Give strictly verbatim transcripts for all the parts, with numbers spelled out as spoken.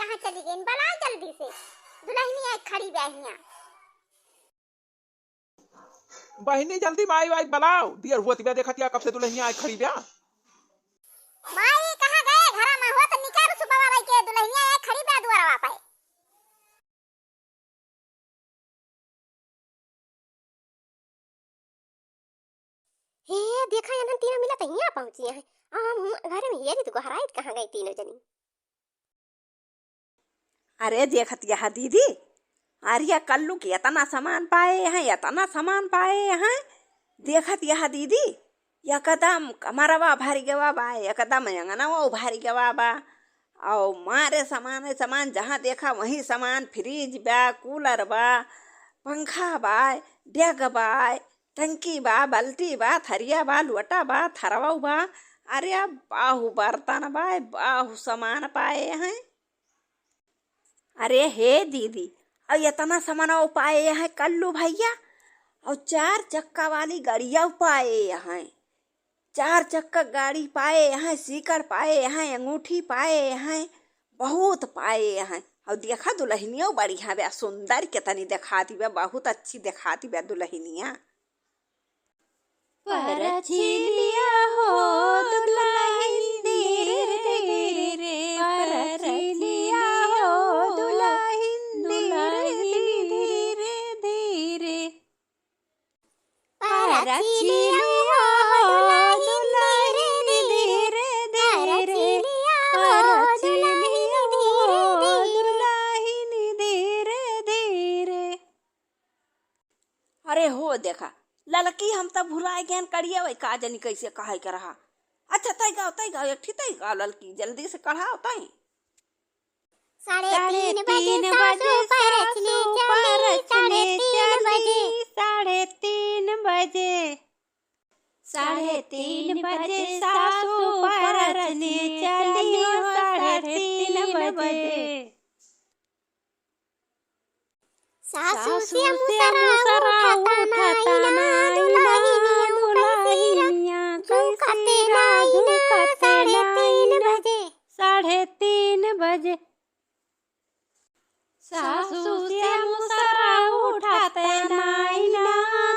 हाँ, चली गई, बलाओ जल्दी से, दुलहिनिया आई खड़ी बा हियाँ। बहिनी, जल्दी माई वाई बलाओ, दियर हुआ तिबा, देखत या कब से दुलहिनिया आई खड़ी बा। माई कहाँ गए? घरा में हुआ तो निकाल सुबह वाला के, दुलहिनिया आई खड़ी बा दुआरवा पे। हे, देखा, एनहन तीनों मिला त हियाँ पहुँची हैं। आ हम हुआँ घरे में हेरी त गोहराइत कहाँ गई तीनों जनी। अरे, देखत यह दीदी, अरे, या कल्लू के एतना सामान पाए हैं, एतना सामान पाए हैं। देखत यह दीदी, एकदम कमरवा भरि गवा बा, एकदम अंगनवा भरि गवा बा। अउ मारे सामान, सामान जहाँ देखा वहीं सामान, फ्रिज बा, कूलर बा, पंखा बा, डेग बा, टंकी बा, बल्टी बा, थरिया बा, लोटा बा, थरवा बा। अरे, बाहु बर्तन बा, बाहु सामान पाए हैं। अरे हे दीदी, अउ एतना सामानवा पाए हैं कल्लू भइया, अउ चार चक्का वाली गड़िया पाए हैं, चार चक्का गाड़ी पाए हैं, सीकड़ पाए हैं, अंगूठी पाए हैं, बहुत पाए हैं। अउ देखा दुलहिनियो बढ़िया बा, सुंदर केतनी देखाती बा, बहुत अच्छी देखाती बा दुलहिनिया। परछिलिया हो दुलहिन धीरे धीरे, परछिलिया हो दुलहिन धीरे धीरे। परछिलिया हो दुलहिन धीरे धीरे, परछिलिया हो दुलहिन धीरे धीरे। अरे हो देखा, ललकी हम त भुलाए गएन कड़िया वही का जनी कैसे कहे के रहा। अच्छा तय गाओ, तय गाओ, एक ठी तय गाओ ललकी, जल्दी से कढ़ाओ तय। साढ़े तीन बजे सासू परछनी चली, साढ़े तीन बजे। साढ़े तीन बजे, साढ़े तीन बजे सासू परछनी चली, साढ़े तीन बजे। सासू से मुसरा उठता नाई ना, दुलहिनिया कैसी राजू कते नाई ना, साढ़े तीन बजे। साढ़े तीन बजे। सासू से मुसरा उठता नाई ना,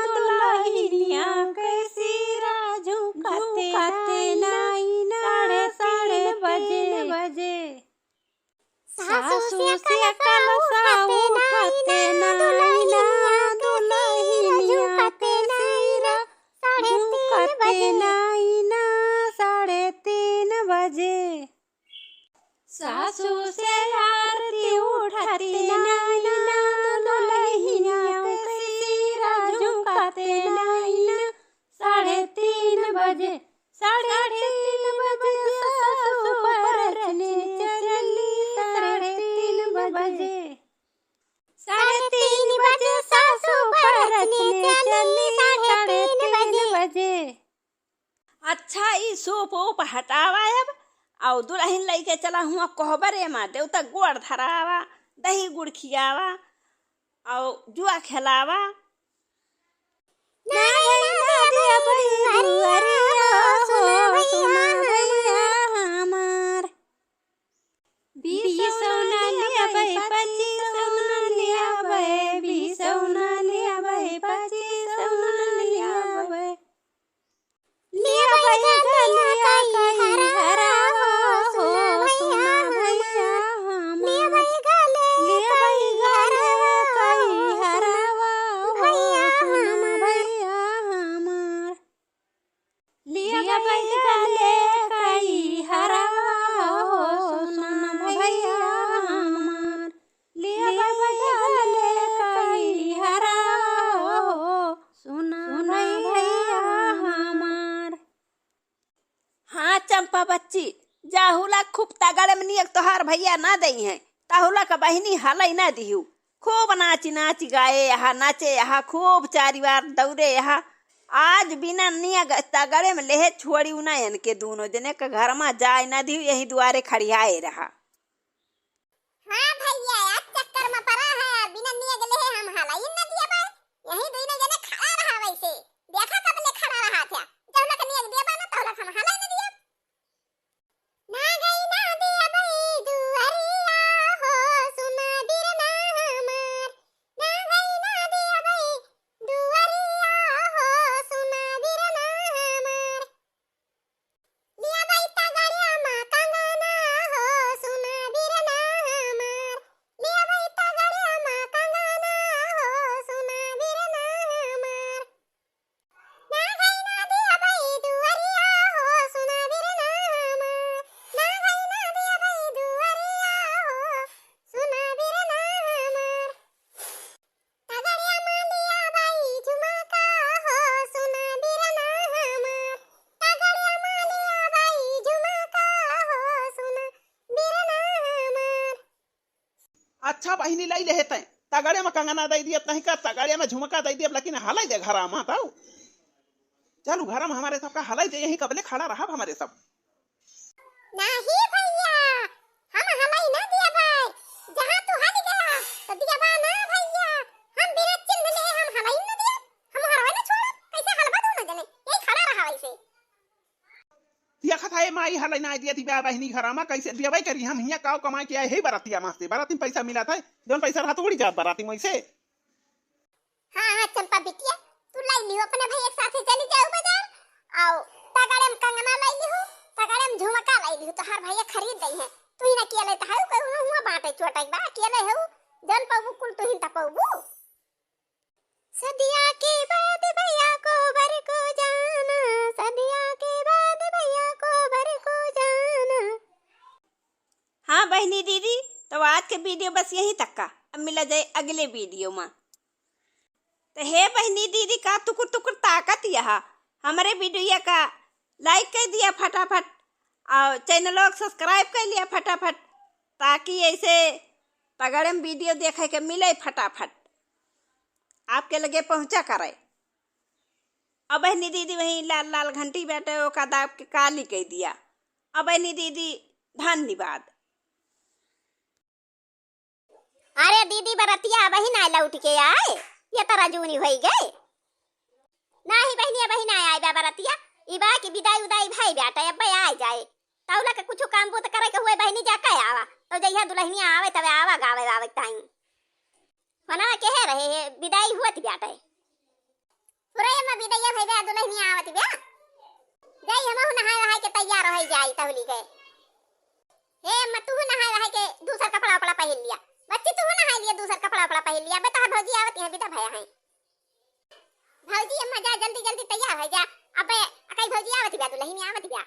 दुलहिनिया कैसी राजू कते नाई ना, साढ़े तीन बजे। सासू से कलसा उठते नाई ना, दुलहिनिया कैसी राजू कते नाई ना, साढ़े तीन बजे। नाई ना, साढ़े तीन बजे। सासू से आरती उठते नाई ना, दुलहिनिया कैसी राजू कते नाई ना, साढ़े तीन बजे। साढ़े तीन बजे सासू परछनी चली, साढ़े तीन बजे। साढ़े तीन बजे सासू परछनी चली, साढ़े तीन बजे। अच्छा, ई सूप ऊप हटावा अब, अउ दुलहिन लइके चला हुआँ कोहबरे मा, देवता गोड़ धरावा, दही गुड़ खियावा, अउ जुआ खेलावा। हाँ चंपा बच्ची, जाहुला खूब तगड़े में नियक तोहार भइया ना देइहैं, तहुला का बहिनी हलई ना दिहू। खूब नाची नाची गाए यहाँ, नाचे यहाँ, खूब चारी बार दौड़े यहाँ। आज बिना नियक तगड़े में लेहे छोड़ी उना इनके दूनो जने के घर मा जाए ना दिहू, यही दुआरे खड़ियाए रहा। हाँ भइया, आज चक्कर मा परा है, बिना नियक लेहे हम हलई ना दिया बा, यही दूनो जने खड़ा रहा वैसे। देखा कब ले खड़ा रहा था, जब लक नियक दिया बा ना, तब लक हम हलई ना दिया। ना गई ना दिया बई दुआरिया हो। अच्छा बहिनी, लइ लेहे तैं। तगड़े में कंगना दइ दियब, तहीं का तगड़े में झुमका दइ दियब, लेकिन हलइ दे घरा मा तउ। चलू घरा मा हमरे सबका हलइ दे, यहीं कबले खड़ा रहब हमरे सब। नाही भइया, हम हलइ ना दियब। जहाँ तू हलि गया, तो दियब ना भइया। हम बिना चिन्ह लेहे हम हलइ ना दियब। हम हरवे ना छोड़ब। कइसे हलबा दूनो जने? यहीं खड़ा रहा वइसे। देखत है माई, हलइ ना दियत ही बा बहिनी घरा मा, कइसे दियबै करी हम? हियाँ काव कमाइ के आए ही बरतिया मा से, बराती मा पइसा मिलत है, जउन पइसा रहत उड़ी जात बराती मा से। हाँ, हाँ, चंपा बिटिया, तू लइ लिहू अपने भइया के साथे चली जाऊ बजार, अउ तगड़े में कंगना लइ लिहू, तगड़े में झुमका लइ लिहू, तोहार भइया खरीद दइहैं। तू ही ना अकेले त हऊ, कोई हुआँ बाँटे चोटइ बा, अकेले हऊ, जउन पउबू कुल तू ही त पउबू। सदिया के बाद भइया को बर को जाना, सदिया के बाद भइया को बर को जाना। हाँ बहिनी दीदी, तो आज के video बस यहीं तक का। अब मिला जाए अगले video मा। तो हे बहिनी दीदी का टुकुर टुकुर ताकत यहा, हमरे video का like कइ दिया फटाफट, अउ channel को subscribe कइ लिया फटाफट, ताकि अइसे तगड़े में video देखइ के मिले फटाफट, आपके लगे पहुँचा करे। अब बहिनी दीदी वहीं लाल लाल घंटी बाटे, ओका दाब के काली कइ दिया। अब बहिनी दीदी धन्यवाद। अरे दीदी, बरतिया अबहिं नाहीं लौटि के आए, ये तरह जूनी होइ गए। नाहीं बहिनी, अबहिं नाहीं आए बा बरतिया, ई बा कि बिदाई उदाई भई बाटे, अब्बे आए जाए। तौला के कुछु काम बूत करे के हुए बहिनी, जाके आवा, तो जहिया दुलहिनिया आवे तबे आवा गावे वावे ताई। होना केहे रहे हे, बिदाई हुअत बाटे। सुरई अम्मा, बिदइया भई बा, दुलहिनिया आवत बा। जाई हमहू नहाए वहाए के तैयार होइ जाई तहुली के। हे अम्मा, तू नहाए वहाए के दूसर कपड़ा उपड़ा पहिर लिया। बच्ची, तू नहाए लिया, दूसर कपड़ा उपड़ा पहिर लिया। अबे तोहार भौजी आवत हैं, बिदा भया हैं। भौजी अम्मा, जा जल्दी जल्दी तैयार होइ जा। अबे अकई भौजी आवत बा, दुलहिनिया आवत बा।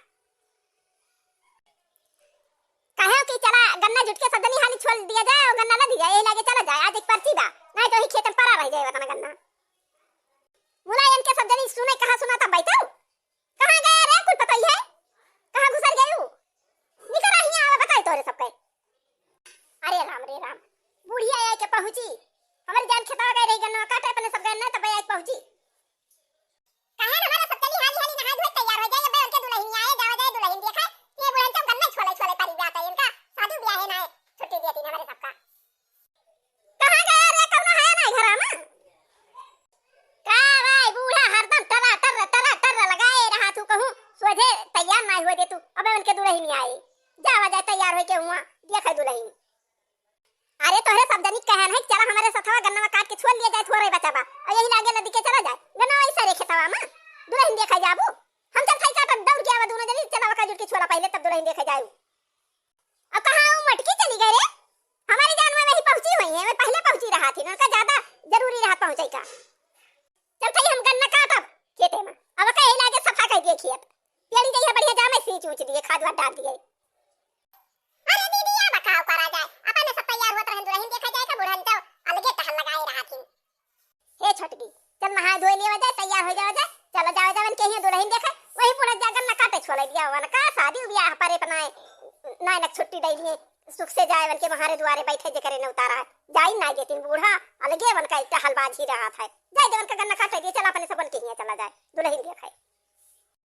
कहे कि चला गन्ना जुट के सब जनी हाली छोल दिया जाए अउर गन्ना लदि जाए, यही लागे चला जाए, आज एक परची बा, नाहीं तो ही खेत में परा रहि जाए वतना गन्ना। मुलायम के सब जनी सुने, कहाँ सुना था बैठल, कहाँ गया रे कुल पतई है, कहाँ घुसर गयू, निकरा हियाँ आवे बताए तोहरे सबके। अरे राम रे राम, बुढ़िया आए के पहुँची, हमरी जान खेतवा गए रही गन्ना काटे अपने सब गन्ना तब आए के पहुँची। काहे न हमारे सब चली हाली हाली नहाए धोए तैयार होइ जाए, अबे उनके दुलहिनिया आए, जावा जाए दुलहिन देखे, ये बुढ़न सब गन्ना छोले छोले तारी जाता है, इनका शादी ब्याह है ना है, छुट्टी दिया तीन हमारे सबका। कहाँ गया रे, कौनो है ना घरा में? का भाई बूढ़ा हरदम टरा टर टरा टर लगाए रहा तू, कहूँ सोझे तैयार ना हुए दे तू, अबे उनके दुलहिनिया आए, जावा जाए तैयार होइ के हुआ, देखे दुलहिन। अरे तोहरे सब जनी कहन है, चला हमरे सथवा गन्नवा काट के छोल लिया जाए, थोरे बचा बा। अउर यही लागे लदी के चला जाए। गन्नवा वही सरे खेतवा में। दुलहिन देखा जाबू। हम चल थाई काटब, दौड़ के आवा दूनो जनी, चला वका जुट के छोला पहिले तब दुलहिन देखा जाऊ। अब कहाँ वो मटकी चली गए रे? हमारी जान में वही पहुँची हुई है, वे पहिले पहुँची रहा थी, उनका ज्यादा जरूरी रहा पहुँचे का। चल थाई हम गन्ना काटब खेते में। अब कहे लागे सफा कइ दिए खेत। पेड़ी जइहा बढ़िया जामे सींच ऊंच दिए, खाद वाद डाल दिए। अरे दीदी, या बताओ करा जाए। अपने सब तैयार होत रहन, दुलहिन देखा जाए का बुढ़न जाओ, अलगे टहल लगाए रहा थी। हे छोटकी, चल नहाए धोए लिया जाए, तैयार होइ जावा जाए, चला जावा जाए, उनके हियाँ दुलहिन देखे, वही बुढ़न जा गन्ना काटे छोले दिया, वनका शादी ब्याह परे बनाए, नाय नक छुट्टी दे दिए, सुख से जाए, उनके महारे दुआरे बैठे जे करे न उतारा है। जाई ना जेतिन बूढ़ा, अलगे वनका एक टहल बाजी रहा था। जाए दे वनका गन्ना काटे दिए, चला अपने सब उनके हियाँ चला जाए, दुलहिन देखे।